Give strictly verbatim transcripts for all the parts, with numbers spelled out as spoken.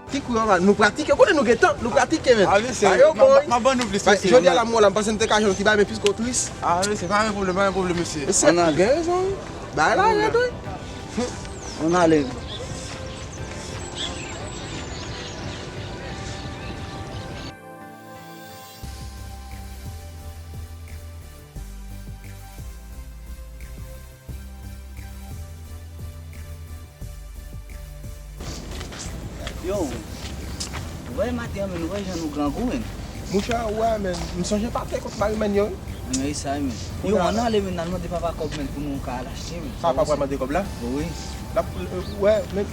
Ti kou yo, nou pratike, konnen nou gen tan, nou pratike, men. Ah, mesye, m a ban nou plis, mesye. Jodi a la, m wè la, m panse m te ka jwenn yon ti bagay, men piske w tris. Ah, mesye, pa gen pwoblèm, pa gen pwoblèm, mesye. Mesye, ou gen rezon, wi. Bagay la rèd, wi. Ann ale. Yo, ou wè maten an, men, ou wè jan nou grangou, men. Monchè, ou wè, men, m sonje pate kont Marimèn yo, wi. Men, e sa, men. Yo, ann ale, men, n al mande papa kòb, men, pou nou ka al achte, men. Papa pral mande kòb la? Wi. L ap, ou wè, men,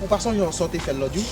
ou pa sonje yon sa w te fè l lòt jou?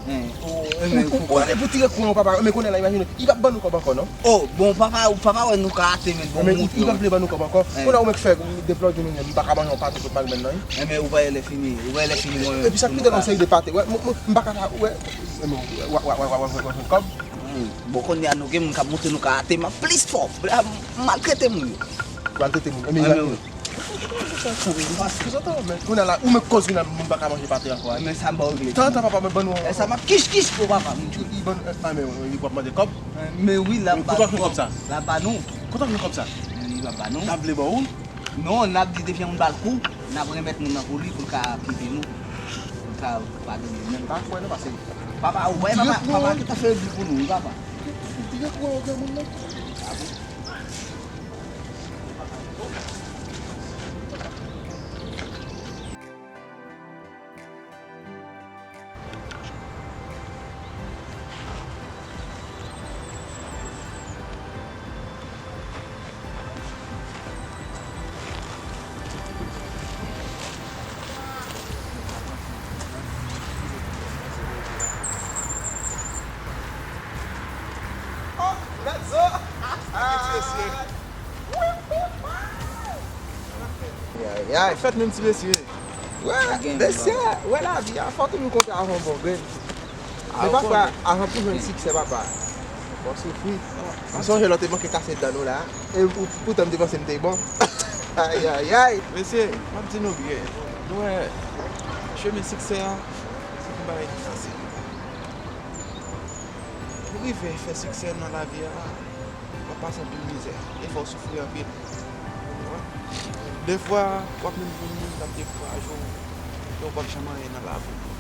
Ou, e, men, ou, ou ale pou tire kou an, papa, men kounye a la, imajine, li p ap ban nou kòb ankò, non? Oh, bon, papa, papa wè nou ka ate, men bon, men, li p ap vle ban nou kòb ankò. Kounye a ou menm k fè deplòd nou menm, m pa ka manje yon pate kot Marimèn nan, wi. Enben, ou wè lè fini, ou wè lè fini, mwen menm. Epi sa k pi dòl nan seri de pate, wè, mwen, mwen, m pa ka, wè, wè, wè, wè, kòb. Bon, kounye a nou gen moun k ap montre nou ka ate, m ap plis fò. M maltrete moun yo. Maltrete moun, enben, wi. Kounye a la, ou menm koz vin la, moun pa ka manje pate ankò, a. Men sa m ba w regle. Tan, tan, papa, mwen ban nou. E sa m ap kich, kich pou papa, moun tchou. Li ban nou, a, men, li pral mande kòb. Men wi, l ap ba nou. Kote w ap jwenn kòb sa? L ap ba nou. Kote w ap jwenn kòb sa? Men li p ap ba nou. L ap vle ba w? Non, n ap di depi yon moun ba l kou, n ap remèt moun nan pou li, pou l ka kite nou. Pou l ka padone nou. Pa kwè non, pase. Papa, ou wè, papa, papa, ki ta fè di pou nou, wi, papa. Ou tire kou an, granmoun nan. Oh, Let's go! Yay, yay. Fèt menm ti mesye. Wè, mesye, wè lavi a, fò toujou konte avè yon bon grenn. Men pafwa, avan pou jwenn siksè, papa, fò soufri. M sonje lè w te manke kase dan nou la, e ou, poutan m te panse m te bon. Ayayay. Mesye, m ap di nou byen, nou wè, chemen siksè a, se yon bagay ki fasil. Pou rive fè siksè nan lavi a, w ap pase anpil mizè, e fò w soufri anpil. Defwa, w ap menm jwenn moun k ap dekouraje w, ke w p ap janm anyen nan lavi w.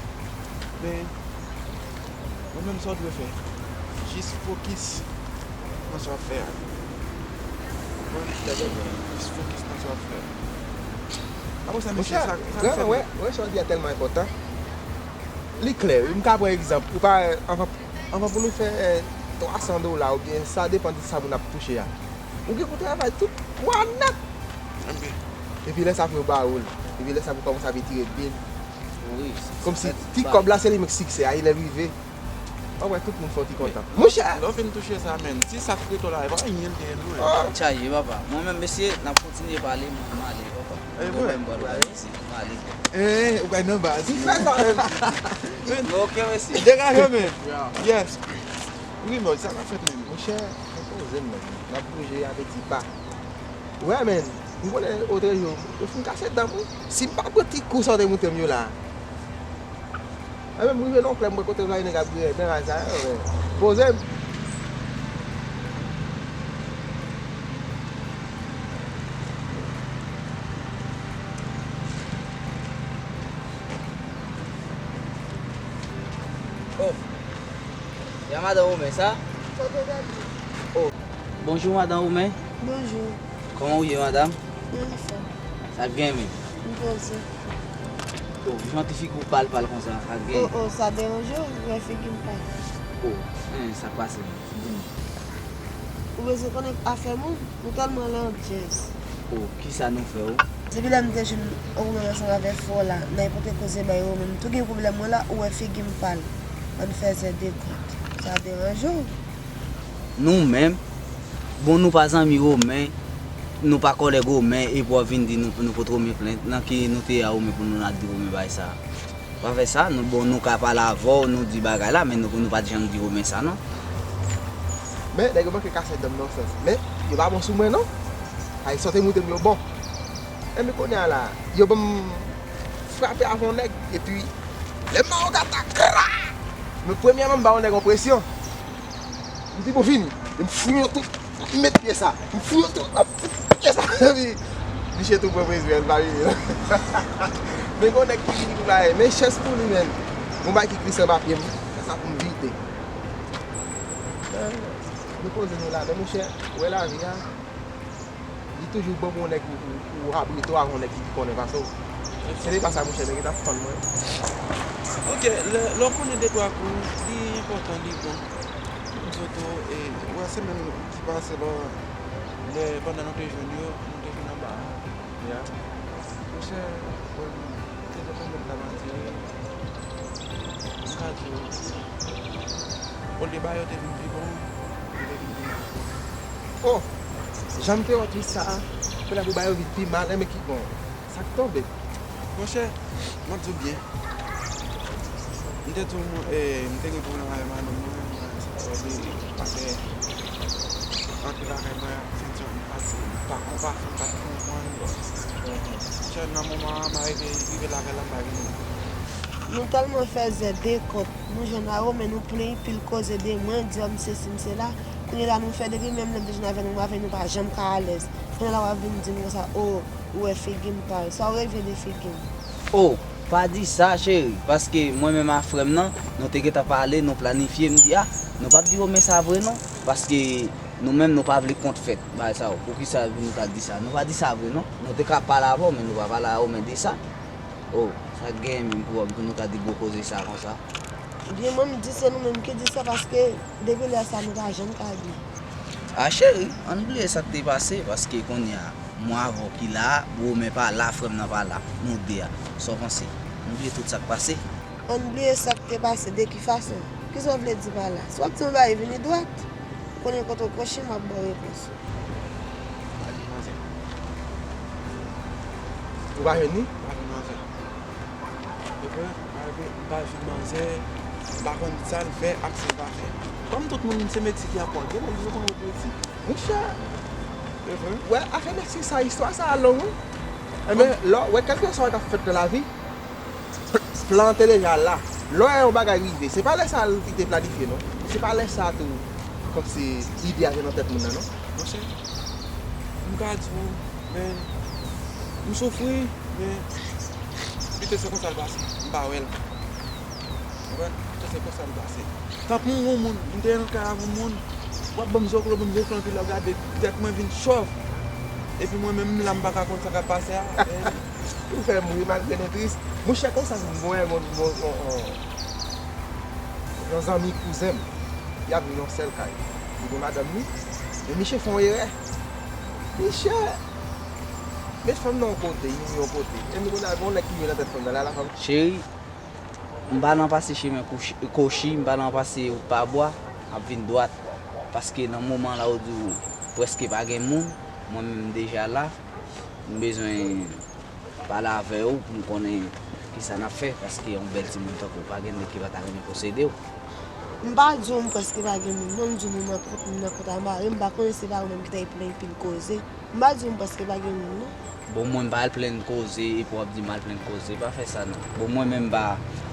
Men, ou menm, sa w dwe fè, jis fokis nan sa w ap fè a. Jis fokis nan sa w ap fè a. Apre sa, mesye, sa, sa, sa, wè, wè, sa w di a tèlman enpòtan. Li klè, wi. M ka pran egzanp. Ou pa, anvan, anvan pou nou fè, eh, twa san dola, oubyen sa depann de sa moun ap touche a. Ou gen pou travay tout mwa nèt. Epi lè sa pou yo ba ou l. Epi lè sa pou kòmanse ap etire bil. Kòmsi ti kòb la, se li menm k siksè a, e lè l rive, w ap wè tout moun fè yon ti kontan. Monchè! Lè w fin touche sa, menm, si sa k rete w la, e pa anyen l genyen non. Chaje, papa. Mwen menm, mesye, n ap kontinye pale, m ale, papa. E vre? Mwen menm, bòl la, mesye, m ale. Eh, ou bay nan baz. Li fè sa menm. Ok, mesye. Degaje, men. Yes. Wi, men sa k ap fèt menm? Monchè, repoze m, men. N ap bouje a peti pa. Wè, men. M konnen otrejou, yo fin kase dan m, wi. Si m pa pran ti kou sa w te montre m yo la. Mwen menm, m rive nan yon klèb, m wè kote vay nèg ap griyen, men vay sa yo, men. Poze m. Oh. Ya madan Romen sa? Kote w gade? Oh. Bonjou, madan Romen. Bonjou. Kòman w ye, madanm? Mwen anfòm. Sa k gen, men? M poze. Oh, jan ti figi w pal, pal konsa, sa k gen? Oh, oh, sa deranje w, wè figi m pal? Oh, en, sa k pase, menm? Di m. Ou bezwen konnen afè moun? Nou tèlman landjèz. Oh, kisa nou fè w? Depi lè m te jwenn Romen ansanm avè frè w la, n al pote koze bay Romen, m tou gen pwoblèm mwen la, ou wè figi m pal. Ann fè zè de kont. Sa deranje w? Nou menm, bon, nou pa zanmi Romen, nou pa kòlèg Romen, epi w ap vin di nou, nou pot Romen plent. Nan ki nou te ye a Romen pou nou al di Romen bagay sa a? Pa fè sa, nou, bon, nou ka pale avè w, nou di bagay la, men nou, nou pa t janm di Romen sa, non. Men, nèg yo manke kase dan m nan sans. Men, yo pa bon sou mwen, non. Ay, sa w te montre m yo bon. Enben, kounye a la, yo ban m frape avè yon nèg, epi, lè m mawoga ta kra! Men premyèman, m ba yon nèg yon presyon. M di, "Bon, vini." M fouye yon tout, m met pye sa. M fouye yon tout, m ap fout pye sa. Epi, misye tou pran presyon, l pa vini non. Men gen yon nèg ki vini pou bagay. Men chèz pou li, menm. Yon bagay ki glise anba pye m. Sa pou m vite. Men, nou poze nou la, men monchè, ou wè lavi a, li toujou bon pou yon nèg ou, ou, ou abrite w avè yon nèg ki pi konnen pase w. Si se te pa sa, monchè, nèg yo t ap fann mwen. Ok, lè, lè w konnen de twa kou, li enpòtan, li bon. M di w tou, e, ou wè semèn ki pase la, lè, pandan nou te jwenn yo, nou te vin anba a. Ya. Monchè, bon, te de konbyen tan m ap di, m ka di w, olye bagay yo te vin pi bon, yo te vin pi mal. Oh, jan m te wè w di sa a, kounye a pou bagay yo vin pi mal, enben ki bon. Sa k tonbe? Monchè, m ap di w byen. M te di w, eh, m te gen pwoblèm avè madanm mwen, mwen, sa fè li pa fè antre lakay mwen, senti yon pati, m pa konpa, m pa t konprann. Monchè, nan moman an, m arive rive lakay la, m pa gen moun. Nou tèlman fè zè de kont, nou jwenn a yo, men nou plenn pil koze de mwen, di m sesi, m sela. Kounye la, nou fè depi menm lè m te jwenn avè nou, m avè nou pa janm ka alèz. Kounye la, w ap vin di m konsa, o, ou wè figi m pa, sa w revye de figi m. O, pa di sa, cheri, paske mwen menm a frè m nan, nou te gentan pale, nou planifye, m di, a, nou p ap di Romen sa vre non, paske nou menm nou pa vle kont fèt, bagay sa yo. Poukisa nou ta di sa? Nou pa di sa vre non. Nou te ka pale avè w, men nou pa pale a Romen de sa. O, sa k genyen menm pou, pou nou ta di gwo koze sa konsa? Byen, mwen m di se nou menm ki di sa, paske depi lè sa nou pa janm ka di. A cheri, ann bliye sa k te pase, paske kounye a, mwen avè w ki la a, Romen pa la, frè m nan pa la, nou de a. Sa w panse? Ann bliye tout sa k pase? Ann bliye sa k te pase, de ki fason? Kisa w vle di pa la? Si w ap di yon bagay, vini dwat. Ou konnen kote w kwochi, m ap ba w repons ou. Pa jwenn manzè. Ou pa jwenn li? Pa jwenn manzè. Epi, malgre m pa jwenn manzè, m pa konn sa l fè ak sa l pa fè. Kòm tout moun se medsi ki aprann, gen moun ki pran wout medsi. Monchè, wè, afè medsi sa, istwa sa a long, wi. Enben, lè w wè kèlkeswa sa k ap fèt nan lavi, plan an te deja la. Lè w wè yon bagay rive, se pa lè sa a li te planifye, non. Se pa lè sa a tou, kòmsi ide a te nan tèt moun nan, non. Monchè, m ka di w, men, m soufri, men, pito se konsa l pase, m pa wè l. Konprann? Pito se konsa l pase. Tanpri yon moun, m te nan kay avè yon moun, w ap ban m zoklo, ban m zoklo, anpi lè w gade, tèt mwen vin chòv. Epi mwen menm, m la, m pa ka konn sa k ap pase a. Ou fè m ri malgre nou tris. Monchè, konsa m wè yon, yon, yon, yon, yon zanmi kouzen m. Y ap viv yon sèl kay. Li gen madanm li. Men misye fè yon erè. Misye met fanm nan yon kote, youn yon kote. Epi kounye a, gen yon nèg ki vin nan tèt fanm nan, la, la fanm. Cheri, m pa nan pase chemen kouch-, kwochi, m pa nan pase wout pa bwa, m ap vin dwat. Paske nan moman la ou di w prèske pa gen moun, mwen menm m deja la, m bezwen pale avè w pou m konnen kisa n ap fè, paske yon bèl timoun tankou w pa gen nèg ki pa ta renmen posede w. M pa di w m prèske pa gen moun, non, m di w m nan kont, m nan kont a mari m, m pa konnen se pa ou menm ki ta plenn pil koze. M pa di w m prèske pa gen moun, non. Bon, mwen m pa al plenn koze epi w ap di m al plenn koze, pa fè sa non. Bon, mwen menm m pa,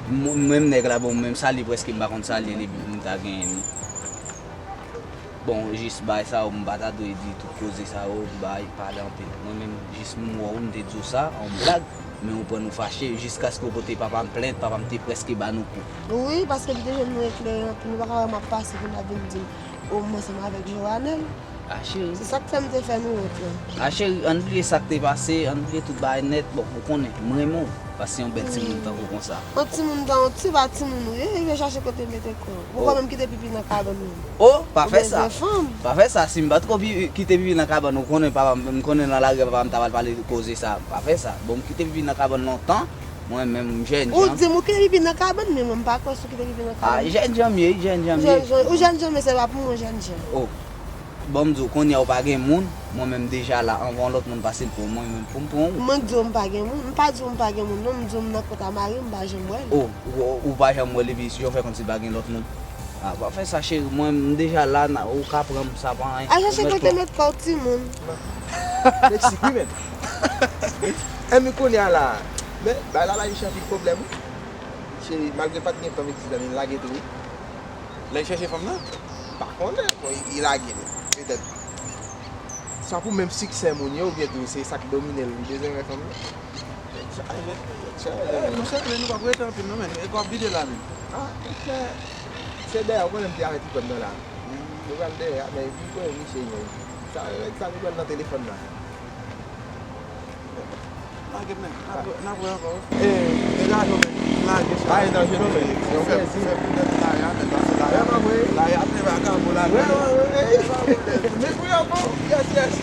mwen menm nèg la, bon, menm salye prèske m pa konn salye li, m ta genyen li. Bon, jis bagay sa yo, m pa ta dwe di tout koze sa yo, m bay pale anpil. Mwen menm, jis m wè w, m te di w sa, an blag, men ou pran ou fache, jiskaske w pote papa m plent, papa m te prèske ba nou kou. Wi, paske m te jwenn nou eklere anpil, ou pa ka wè m ap pase pou n ap vin di m, o, m ansanm avèk Joanel. A cheri. Se sa k fè m te fè nou wont lan. A cheri, ann bliye sa k te pase, ann bliye tout bagay nèt. Bon, ou konnen, m renmen w. Pase yon bèl timoun tankou konsa. Yon timoun tan, yon ti ba timoun ou ye, rive chache kote mete kò w. Ou poko menm kite pipi nan kabann ou. O, pa fè sa. Pa fè sa, si m pa t ko pi-, kite pipi nan kabann, ou konnen papa m, m konnen nan lari a papa m ta pral pale koze sa. Pa fè sa. Bon, m kite pipi nan kabann lontan. Mwen menm, m jèn jan. Ou di m ou kite pipi nan kabann, men mwen m pa kwè si w kite pipi nan kabann. A, jèn jan m ye, jèn jan m ye. Ou jèn jan, ou jèn jan, men se pa pou mwen jèn jan. O. Bon, m di w, kounye a ou pa gen moun, mwen menm deja la, anvan yon lòt moun pase l pou mwen menm pou m pran ou. Mwen di w m pa gen moun, m pa di w m pa gen moun non, m di w m nan kont a mari m, m pa janm wè l. O, ou, ou pa janm wè l epi jan w fè kòmsi pa gen lòt moun. A, pa fè sa cheri, mwen m deja la, ou ka pran m, sa pa anyen. Al chache kote met kò w timoun. Meksik wi menm. Enben kounye a la, men bagay la bay Michel anpil pwoblèm wi. Cheri, malgre pa t gen tan Meksik la, men l lage tou wi. Lè l chèche fanm nan? Pa konnen, bon, li lage l. Petèt. Swa pou menm siksè moun yo, oubyen tou se sa k domine l, li bezwen wè fanm nan. Monchè, men nou p ap rete anpil non, men e kòb vide la menm. Ah, monchè. Se dèyè, ou konnen m te avèk ti kòb nan la. Nou pral dèyè, men epi konnen misye ye. Sa, sa nou pral nan telefòn la. Lage men, n ap wè ankò. Degaje w men, lage sa. Ay, danje non, men. Se yon plèzi. Fè pou nèt Laya, men pase Laya. Laya ap leve ak Abo Laya. Men pou yo bon. Yes, yes.